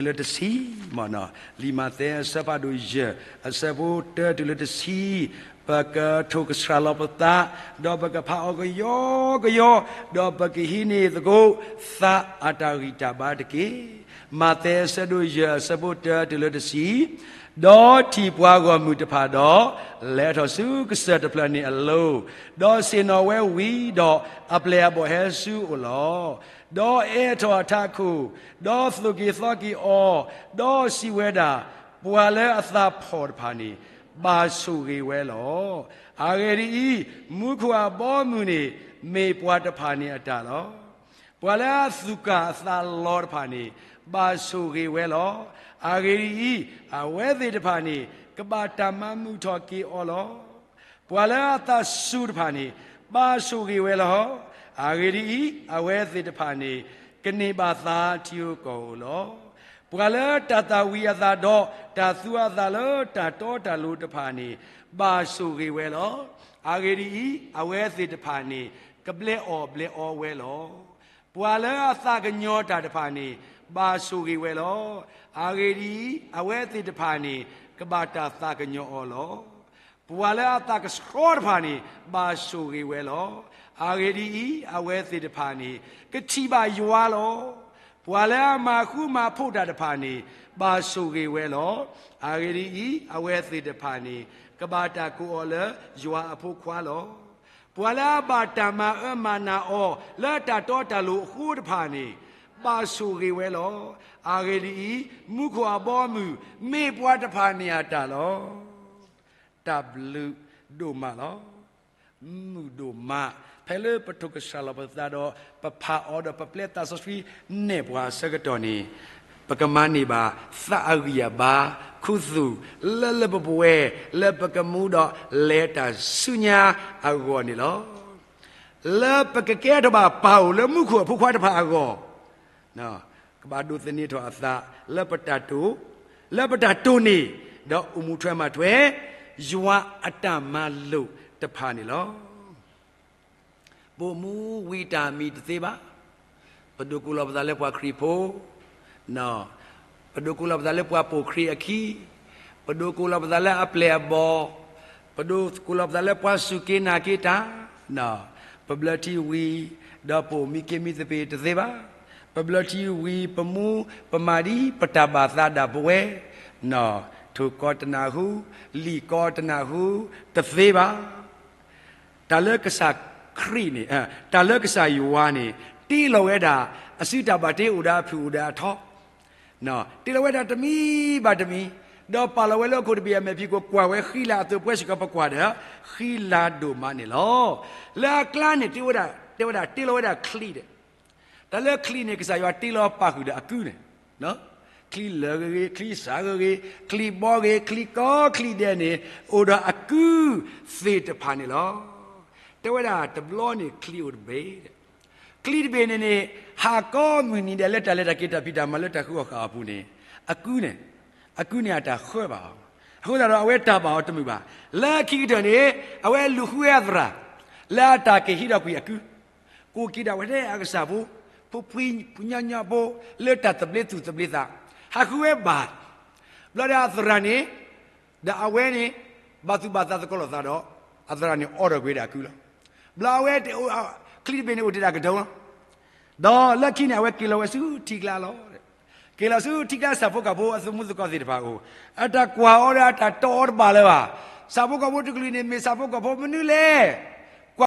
တုၤလၢတဆံ, မ့ၢ်နီၤ, လံာ်မးသဲအဆၢဖးဒိၣ်ယဲၢ် အဆၢဖိတၢတုၤလၢတဆံ, ပကထိၣ်ကဆှၣ်လီၤပသး, ဒီးပကဖးအီၤကယီကယီ, ဒီးပကဟံးန့ၢ်သကိး သးအတၢ်ဂံၢ်တၢ်ဘါတက့ၢ်. မးသဲအဆၢဒိၣ်ယဲၢ်အဆၢဖိတၢတုၤလၢတဆံ, ဒီးထံၣ်ပှၤဂီၢ်မုၢ်တဖၣ်ဒီး လဲၤထီၣ်ဆူကစၢၢ်တဖျၢၣ်န့ၣ်အလိၤ, ဒီးဆ့ၣ်နီၤဝဲဝံၤဒီး အပျဲၢ်အဘီၣ်ဟဲဆူအအိၣ်လီၤ. ဒီးအဲၣ်ထီၣ်အထးခိၣ်, ဒီးသိၣ်က့ၤသီက့ၤအီၤ, ဒီးစံးဝဲဒၣ်, ပှၤလၢအသးဖှီၣ်တဖၣ်န့ၣ် ဘၣ်ဆိၣ်ဂ့ၤဝဲလီၤ. အဂ့ၢ်ဒ်အံၤ, မူခိၣ်အဘီအမုၢ်န့ၣ် မ့ၢ်ပှၤတဖၣ်န့ၣ်အတၢ်လီၤ. ပှၤလၢအသူၣ်ကၢ်အသးလီၤတဖၣ်န့ၣ် ဘၣ်ဆိၣ်ဂ့ၤဝဲလီၤ. အဂ့ၢ်ဒ်အံၤ, အဝဲသ့ၣ်တဖၣ်န့ၣ် ကဘၣ်တၢ်မၤမုာ်ထီၣ်က့ၤအီၤလီၤ. ပှၤလၢအသးစူၤတဖၣ်န့ၣ် ဘၣ်ဆိၣ်ဂ့ၤဝဲလီၤ. အဂ့ၢ်ဒ်အံၤ, အဝဲသ့ၣ်တဖၣ်န့ၣ် ကန့ၢ်ဘၣ်သါထံဧိၤကီၢ်ဧိၤလီၤ. ပှၤလၢတၢ်သၣ်ဝံၤအသးဒီး တၢ်သူအသးလၢတၢ်တီတၢ်လိၤတဖၣ်န့ၣ် ဘၣ်ဆိၣ်ဂ့ၤဝဲလီၤ. အဂ့ၢ်ဒ်အံၤ, အဝဲသ့ၣ်တဖၣ်န့ၣ် ကဘျဲးအီၣ်ဘျဲးအီဝဲလီၤ. ပှၤလၢအသးကညီၤတၢ်တဖၣ်န့ၣ် ဘၣ်ဆိၣ်ဂ့ၤဝဲလီၤ. အဂ့ၢ်ဒ်အံၤ, အဝဲသ့ၣ်တဖၣ်န့ၣ် ကဘၣ်တၢ်သးကညီၤအီၤလီၤ. ပှၤလၢအသးကဆှီတဖၣ်န့ၣ် ဘၣ်ဆိၣ်ဂ့ၤဝဲလီၤ. အဂ့ၢ်ဒ်အံၤ, အဝဲသ့ၣ်တဖၣ်န့ၣ် ကထံၣ်ဘၣ်ယွၤလီၤ. ပှၤလၢအမၤဃူမၤဖိးတၢ်တဖၣ်န့ၣ် ဘၣ်ဆိၣ်ဂ့ၤဝဲလီၤ. အဂ့ၢ်ဒ်အံၤ, အဝဲသ့ၣ်တဖၣ်န့ၣ် ကဘၣ်တၢ်ကိးအီၤလၢယွၤအဖိခွါလီၤ. ပှၤလၢအဘၣ်တၢ်မၤအၢမၤနးအီၤ လၢတၢ်တီတၢ်လိၤအဃိတဖၣ်န့ၣ် ဘၣ်ဆိၣ်ဂ့ၤဝဲလီၤ. အဂ့ၢ်ဒ်အံၤ, မူခိၣ်အဘီအမုၢ် မ့ၢ်ပှၤတဖၣ်န့ၣ်အတၢ်လီၤ. တၢ်ဘျုးဒိၣ်မးလီၤ. မုာ်ဒိၣ်မး, ဖဲလၢပထိၣ်ကဆှၣ်လီၤပသးဒီး ပဖးအီၤဒီးပပျဲသးစီဆှံနဲၣ်ပှၤအဆၢကတီၢ်န့ၣ်, ပကမၤန့ၢ်ဘၣ်သးအဂံၢ်အဘါ, ခူသူၣ်လၢလၢပှဲၤပှဲၤ လၢပကမူဒီးလဲၤတၢ်ဆူညါအဂီၢ်န့ၣ်လီၤ. လၢပကကဲထီၣ်ဘၣ်ပၢ်အိၣ်လၢမူခိၣ်အဖိခွါတဖၣ်အဂီၢ် ကဘၣ်ဒိးသန့ၤထီၣ်အသး လၢပတၢ်တိာ်, လၢပတၢ်တိာ်န့ၢ်, ဒီးအိၣ်မူထွဲမၤထွဲ ယွၤအတၢ်မၤလိာ်တဖၣ်န့ၣ်လီၤ. ပိာ်မူဝံၤတၢ်မံၤတသ့ဘၣ်. ပဒိးကိးလီၤပသးလၢပှၤခရံာ်ဖိ, ပဒိးကိးလီၤပသးလၢပှၤပိာ်ခရံာ်အခံ, ပဒိးကိးလီၤပသးလၢအပျဲၢ်အဘီၣ်, ပဒိးကိးလီၤပသးလၢပှၤစူၢ်က့ၤနာ်က့ၤတၢ်, ပဘျၢထံဝံၤ ဒီးပအိၣ်မံခ့မံသပ့ၤတသ့ဘၣ်. ပဘျၢထံဝံၤ ပမူပမၤဒ်ပတၢ်ဘၣ်သးဒၣ်ပဝဲ, ထိၣ်ကီတနၢ်ဟူ, လံာ်ကီတနၢ်ဟူ, တသ့ဘၣ်. တၢ်လၢကစၢ်ခရံာ်န့ၣ်, တၢ်လၢကစၢ်ယွၤန့ၣ် တ့လီၤဝဲဒၣ် အစုတၢ်ဘၣ်တ့အိၣ်ဒီးအဖုၣ်အိၣ်ဒီးအထီ, တ့လီၤဝဲဒၣ်တမံၤဘၣ်တမံၤ, ဒီးပာ်လီၤဝဲလၢဟီၣ်ခိၣ်တဘ့ၣ်အမဲာ်ဖံးခိၣ် ကွၢ်ဝဲဃံလၤအသိးပှဲၤစ့ၢ်ကီး ပကွၢ်ဒီး ဃံလၤဒိၣ်မးန့ၣ်လီၤ. လၢအကျါန့ၣ် တ့ဝဲဒၣ်, တဲဝဲဒၣ်တ့လီၤဝဲဒၣ်ချံဒီး, တၢ်လၢချံန့ၣ် ကစၢ်ယွၤတ့လီၤပာ်ဃုာ်ဒီးအကုန့ၣ် ချံလၢာ်ဂ့ၤဂ့ၤ, ချံစှၤဂ့ၤဂ့ၤ, ချံဘီဂ့ၤ, ချံကီချံဒဲးန့ၣ် အိၣ်ဒီးအကုသ့ၣ်တဖၣ်န့ၣ်လီၤ. တဲဝဲဒၣ်တဘျီန့ၣ် ချံအိၣ်တဘ့ၣ်, ချံတဘ့ၣ်န့ၣ်န့ၣ် ဟးကိးမုၢ်နံၤဒဲးလၢတၢ်လဲၤတၢ်က့ၤတၢ်ဖံးတၢ်မၤလၢတၢ်ဃုအီၣ်ဃာ်အီၤအပူၤန့ၣ် အကုန့ၣ်, အကုန့ၣ်အတၢ်ဃၢဘၣ်အီၤ, အဃိသတးဒီးအဝဲတၢ်ဘၣ်အီၤတမုာ်ဘၣ်. လၢခံကတၢၢ်န့ၣ် အဝဲလူၤဃုဝဲအသရၣ် လၢအတၢ်က့ၤဟံးထီၣ်ကွံာ်အကု ကိးက့ၤဒၣ်ဝဲထဲအကစၢ်ဖိ, ဖိဖှံညီညီဖိ လၢတၢ်သဘျ့သူၣ်သဘျ့သး, ဟးဃုဝဲဘၣ်. ဘျီဒီးအသရၣ်န့ၣ်, ဒီးအဝဲန့ၣ် ဘၣ်သူၣ်ဘၣ်သးသကိးလိာ်သးဒီး အသရၣ်န့ၣ်အိးထီၣ်ကွံာ်ဝဲဒၣ်အကုလီၤ. ဘျီအဝဲ ချံတဘ့ၣ်န့ၣ်အိၣ်တ့ၢ်ဒၣ်ကဒုလီၤ. ဒီးလၢခံန့ၣ် အဝဲက့ၤလီၤဝဲဆူထံကျါလီၤ. က့ၤလီၤဆူထံကျါ ဆၣ်ဖိကီၢ်ဖိအသမူသကိးသ့ၣ်တဖၣ်အအိၣ်, အတၢ်ကွၢ်အီၤဒီးအတၢ်တီအီၤတဘၣ်လၢၤဘၣ်. ဆၣ်ဖိကီၢ်ဖိတကလုာ်န့ၣ် မ့ၢ်ဆၣ်ဖိကီၢ်ဖိမနုၤလဲၣ်